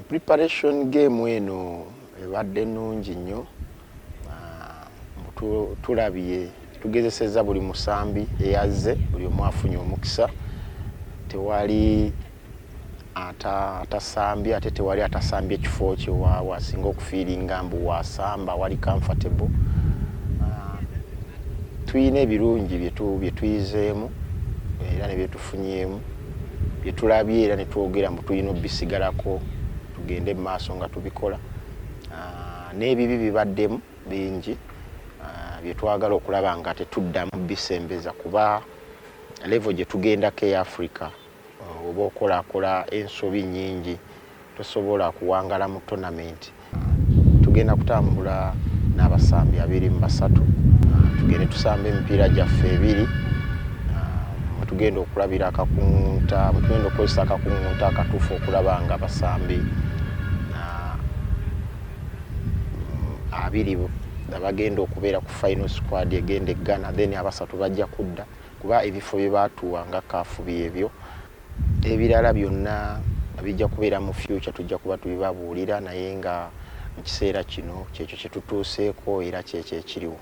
Preparation game eno ebadde nnungi nnyo. Tulabye tugezesezza buli musambi eyazze, buli omu afunye omukisa. Tewali atasambye, ate tewali atasambye ekifo kye wasinga okufeelinga mbu wasamba wali comfortable. Tuyina ebirungi bye tuyizeemu era ne byetufunyeemu, bye tulabye era ne twogera mbu tulina obisigalako tugende mu maaso nga tubikola. N'ebibi bibaddemu bingi bye twagala okulaba nga tetuddamu bisembeza, kuba level gye tugendako e Africa, oba okolaakola ensobi nnyingi, tosobola kuwangala mu tournament. Tugenda kutambula n'abasambi 23, tugende tusamba emipiira gyaffe ebiri mwetugenda okulabira akakuŋŋunta, mwetugenda okukozesa akakuŋŋunta akatuufu okulaba nga abasambi 20 abagenda okubeera ku final squad egenda e Ghana, then abasatu bajja kudda, kuba ebifo bye baatuwa nga CAF byebyo. Ebirala byonna bijja kubeera mu future, tujja kuba tubibabuulira, naye nga mu kiseera kino kyekyo kye tutuuseeko era kyekyo ekiriwo.